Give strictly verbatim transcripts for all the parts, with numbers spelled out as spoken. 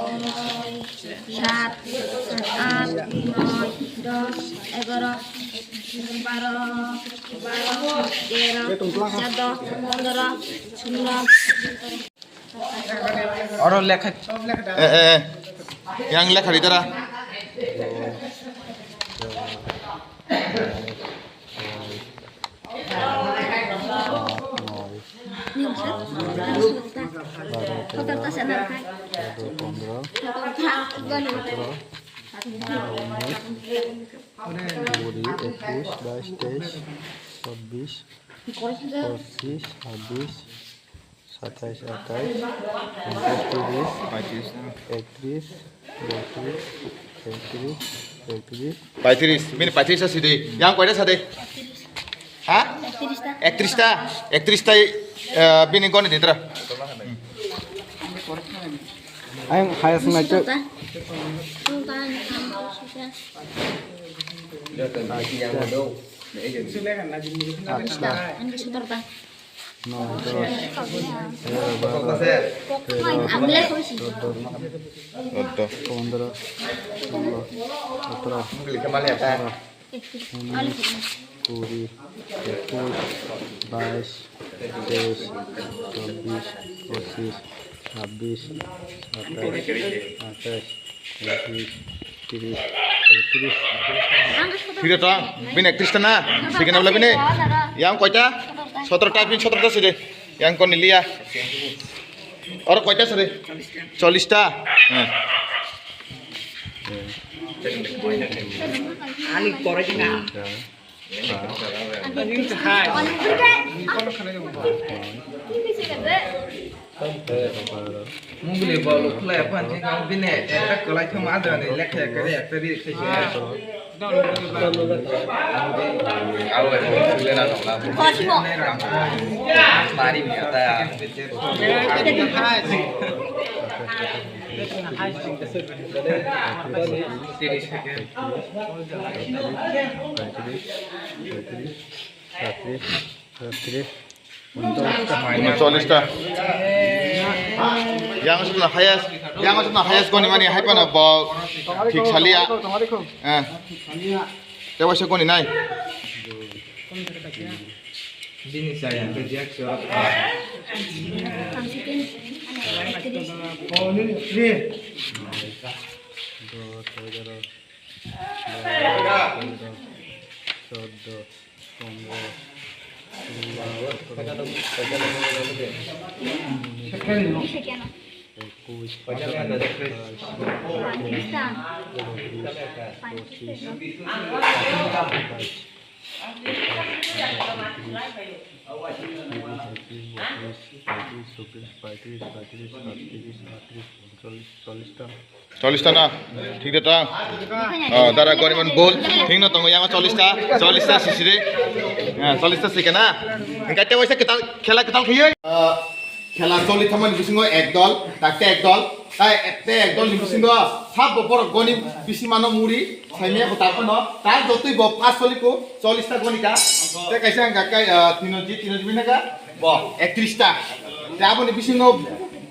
ছয়, সাত, আট, নয়, দশ, এগারো, বারো, বারো, তেরো, চৌদ্দ, পনেরো, ষোলো, সতেরো। Oro lekha. Eh, eh, eh. Yang lekha di tara. কুড়ি, একুশ, বাইশ, তেইশ, চব্বিশ, পঁচিশ, ছাব্বিশ, সাতাইশ, আঠাইশ, ঊনত্রিশ, তিরিশ, পঁয়ত্রিশ, একত্রিশ, বত্রিশ, তেত্রিশ, চৌত্রিশ, পঁয়ত্রিশ। পঁয়ত্রিশ, bini পঁয়ত্রিশ ta sidi. Yang koita sade? Ha? Ektrista. Ektrista, ektrista, eh, bini goni ditra. Ayang hayas ngai tu. Sotro ta. Sotro ta. Atta. Ani sotro ta. Noi, dos, tero, baro, tero, soddo, pondro, solo, sotro, atharo, unis, kuri, ekush, bais, teish, chobbish, pochish, chabbish, sataish, ataish, ঊনত্রিশ, তিরিশ, পঁয়ত্রিশ। Thik de tong, bini ektrista na? Second abla bini? Yang koita? Sotro ta, bini sotro ta sidi. Yang kon nilia. Oro koita sidi? Chollish ta. Heh. Ani kore na. Mungli bol khulai aphan thik ang bini ekta kwlai thum adani lekha ekta ri ekta ri khai se. Mari mi ata. ঊনচল্লিশটা। Yang aswkno highest, yang aswkno highest goni mani hai phano bo thik saliya. Eh. Tei waisa goni nai. Bini chaya, bini chaya. Dos, egaroh. Soddo, pondro, solo, sotro, ekush, bais, pochish, চল্লিশটা না? ঠিক আছে, তা? ও, দাদা, গরিবন বল। ঠিক না, তোমার আমার চল্লিশটা, চল্লিশটা শিশিরে। হ্যাঁ, চল্লিশটা শিখে না? কাটতে বসে খেলা, খেলা খেয়ে। খেলা চল্লিশ থামান বিসিং এক দল, তাকে এক দল, তাই একটা এক দল বিসিং সব বড় গনি বিসি মানো মুড়ি, সাইমে হতার কোনো, তার যতই বপ পাঁচ চল্লিশ কো, চল্লিশটা গনিকা, তে কাইসে আঙ্গা কাই, আহ, তিন জি, তিন জি বিনাকা, ব, একত্রিশটা। Te aboni bisingo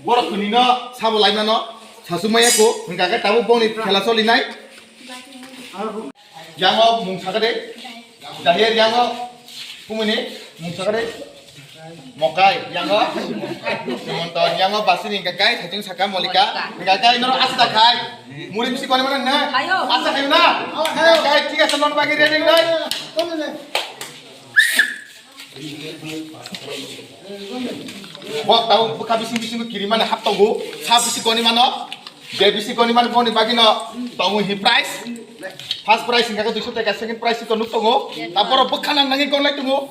borok khwnino sabo laimano sasumaya ko, hwnkha khe tabuk bongni khela solinai. Yango mung sakade. Jahir yango kumuni mung sakade. Mokai yango. Simonto yango basini hingka kai saichung saka Molika. Hingka kai noro asta khai. Muri bisi koni mana na? Ayo. Asta khai na. Hingka kai thik ase non bagi ready nai. Bo tau bwkha bising bising kiri mani hap tongo. Sa bisi koni mano. Je bisi koni mani boni bagino tongo hi prize. First prize hingka duiso taka, second prize to nuk tongo. Taporo bwkha nang nangi gonlai tongo.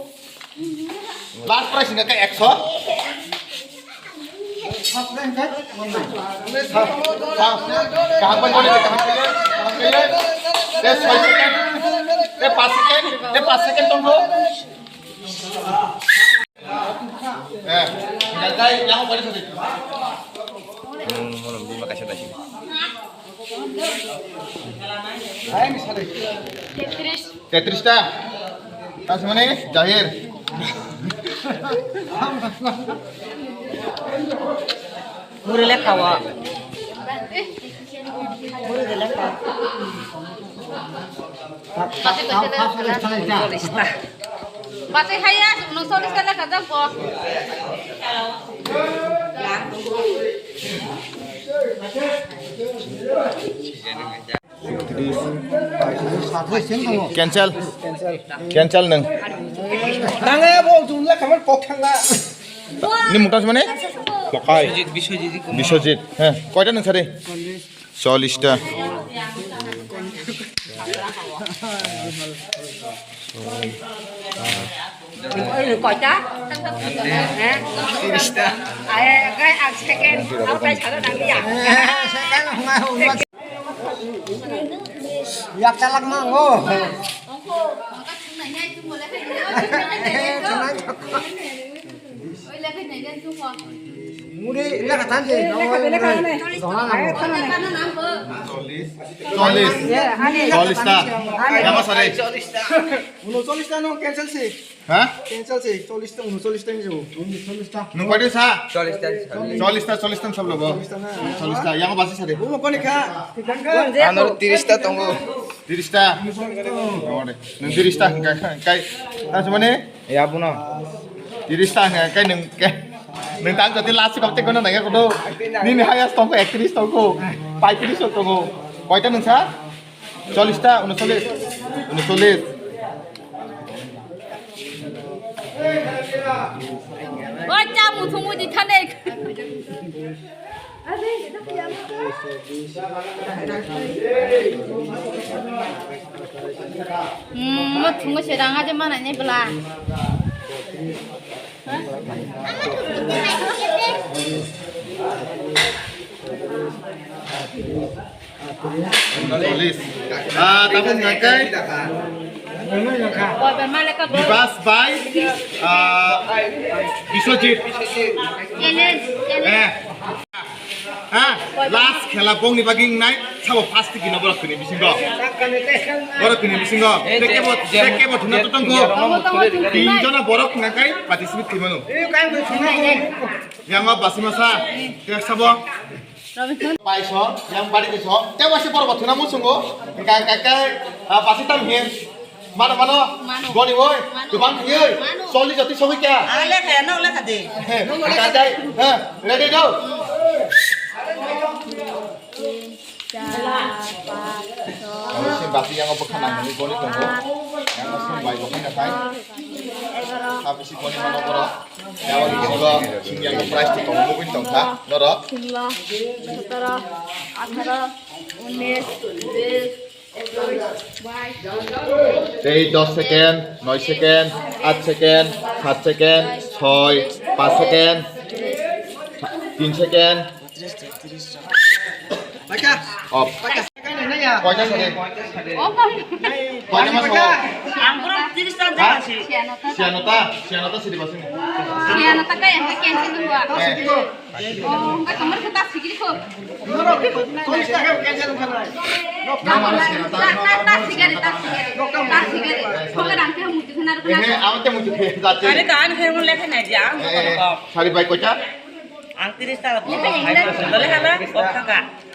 Last prize hingka ekso. Kaham pai gole, kaham pai, kaham pai. Te soi second, te pas second, te pas second tongkho. Eh, ngai yang pai soi. Hmm, mono bima kaisa dasi. Tetris ta. Tasmani jahir. Muri lekha o. Muri de lekha. Pati kote de. Pati haya, uno solis ka lekha jabo. Cancel. Cancel nung. Nangaya bo jumla kamar kok thangla. Ni mukta sumane? Lokai. Biswajit, Biswajit. Biswajit. He, koita nung sare? Chollish ta. Koita? He? Tiris ta. Ae, kai ang second. Ang kai sara nang ya. Yak chalak mango. Muri lekha thanse. Lekha, lekha, lekha. Dona nango. Chollish. Chollish. Chollish ta. Yama sare. Uno chollish ta no cancel se. Ha? Cancel se, chollish ta, uno chollish ta ni jo. Nung koi sa? Chollish ta. Chollish ta, chollish ta sab lobo. Chollish ta, yang basi sare. Uno koni kha? Ano tiris ta tongo. Tiris ta. Nung tiris ta kai kai. Asmane? Ya buno. Tiris ta kai nung kai. Nung tang jati last kap te kono nang kono. Nini highest tongo ektiris tongo. Paitris tongo. Koita nung sa? Chollish ta, unocholish. Unocholish. O cha muthung muji thane. Hmm, muthung se rang aje mana ni bla. Chollish. Ah, tabuk nangkai. Bibas bai, ah, Biswajit. Eh. Ha, last khela bongni bagwi wngnai, sabo first tiki no borok kini bisingo. Borok kini bisingo. Teke bo, teke bo thuna tutong ko. Tin jona borok nangkai participate kini mano. Yang ma basi masa, teke sabo. Paiso, yang bari kiso, te wasi borok thuna musungo, ka ka ka, ah, pasi tam hin, mano mano, mano. Boni woi, mano. Tubang kiyoi, mano. Soli jati sobi kya? Ah, lekha, no lekha de. He, ka ka, ha, ready do. Abo se bati yang obo khana mani boni tongo, yang obo bai bo khana khai, ha bisi boni mano borok. Yawan khe bo singya bo price to tong mugwi tong kha norok. Singlo, sotoro, atharo, unis, bis, ekis, bais. Tei dos second, noi second, at second, sat second, soi, pas second, tin second. Off. Koita sari? Koita mas off? Ang pura tiris ta. Ha? Siyanota. Siyanota, siyanota siri basini. Siyanota kaya hingke cancel dua. Eh. Oh, hingke kamar kita sikiri ko. Nama siyanota? Ta, ta, ta sikiri, ta sikiri. Ta sikiri. Koka dangke mutu kena. Eh, awak teh mutu kena. Are kan khe mun lekha nai dia. Eh, eh. Sari bai koita? Ang tiris ta. Lekha nai. Lekha na. Kok kaka.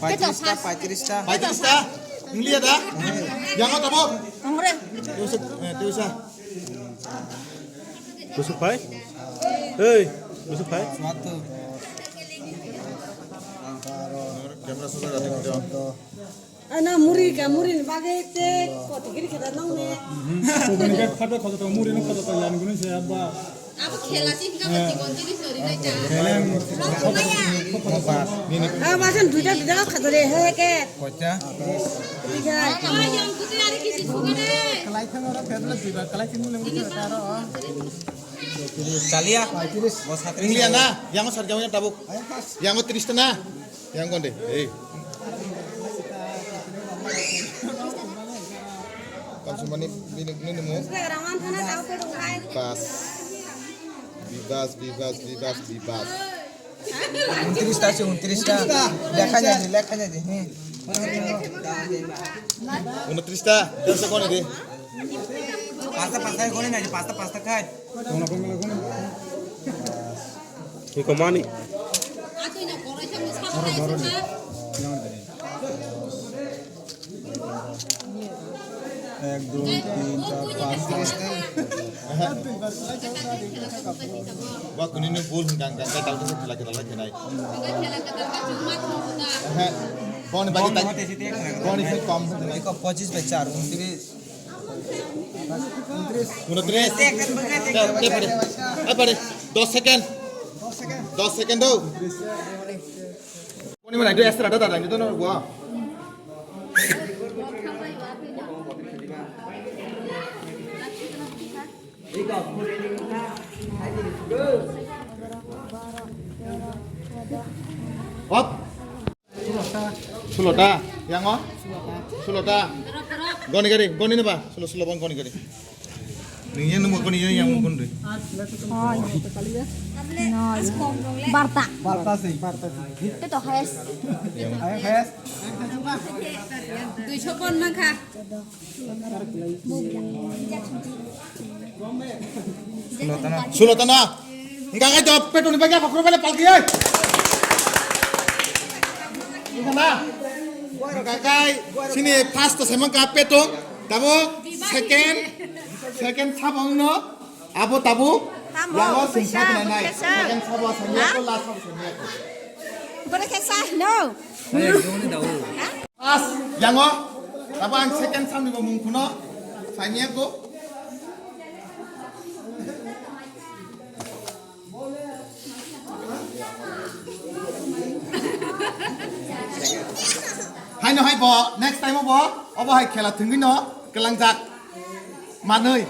Paitris ta, paitris ta. Paitris ta? Wnglia da? Yang o tabok? Teusa, eh, teusa. Busuk pai? Hei, busuk pai? Camera sudah ada video. Ana muri ka, muri ni bagwi te koti giri kheda nong ne. Kubuni ke khada khada to muri no khada to yan guni se abba. Abo khela si hingka ba chikon chili sori nai ta. Beleng. Ah, basan duita duita khada re he ke. Kocha. Duita. Ama yang kuti ari kisi suga de. Kalai thang ora phedla duiba kalai thang le musi taro. Chalia. Wnglia na, yang o sarjamani tabuk. Yang o tris ta na. Yang konde, eh. Kamsumani bini, nini mo. Bas. Bibas, bibas, bibas, bibas. Untris ta se, untris ta. Lekha jadi, lekha jadi. Hmm. Untris ta, terus kone de. Pasta, pasta kone na, pasta, pasta khai. Iko mani. Ek, dui, tin, char, panch, Ba kuni ni bol hingka hingka hingka tang tang khela khela lai khenai. Ehe. Boni bagi tai. Boni se kom se nai. Ko pachis bai char, untris. Untris. Te, te pare. Ai pare. Dos second. Dos second do. Kuni mana itu extra data dah itu no gua. Hop. Sulota. Yang o? Sulota. Goni gari, goni neba? Sulo sulo bang goni gari. Nini yang nemu goni yang yang goni. Noi. Barta. Barta sih. Barta sih. Itu tuh highest. Ayo, highest. Duiso pon mangkha. Sulotana. Hingka kai jawab petrol ni bagya kokro bale palki ai. Hingka na. Hingka kai sini first to semang ka petrol. Tabo second, second sabong no. Abo tabo. Tamo, yang o singsa kena nai. Second sabo sangya ko last sabo sangya ko. Bore kesa no. Pas, yango, abo ang second samni bo mung phuno, saniya ko. Haino hai bo, next time bo, obo hai khela thwngwi no, kelangjak. Manwi.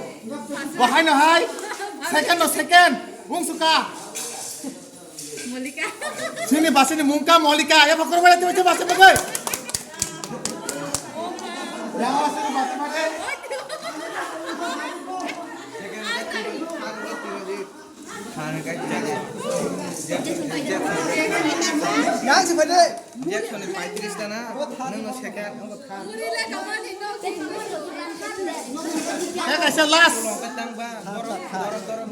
Bo haino hai, second no second, wng suka. Molika. Sini basini mungka Molika. Ya, pakor bale, tiba, tiba, tiba, tiba. Ya, sini basi pakai. Ya, sini pakai. Jackson ni paitris ta na, nang no second. Kaya kaisa last.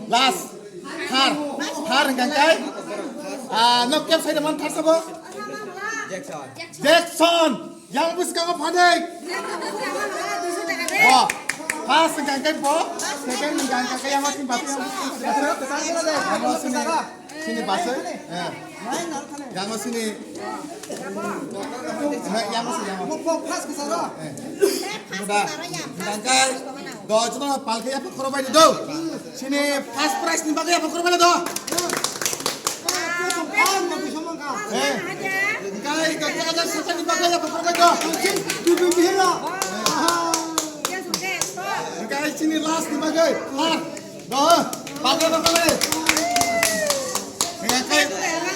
Last. Thar. Thar hingkha kai. Ah, no kep sai man thar sabo. Jackson. Jackson. Yang bwskango phadik. Bo. First hingkha kai bo. Second hingkha kai yang sini basi yang. Sini basi. Eh. Yang sini. Eh, yang sini yang. Eh. Hingkha kai. Do, chuma palke apa khoro bai do. Sini first prize ni bagwi apa khoro bai do. Eh. Hingkha kai, hingkha kai, hingkha kai, hingkha kai, hingkha kai, hingkha kai, sini last ni bagwi, last. Doh, pakai, pakai. Hingkha kai,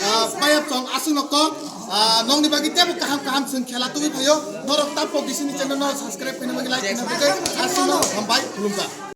ah, payap chong asung nok tong. Ah, nokni bagwi tebo kaham kaham chwng khela tugwi phaio. Norok tapok di sini channel no subscribe khaina bagwi, like khaina bagwi. Asung nok, hambai, khulumkha.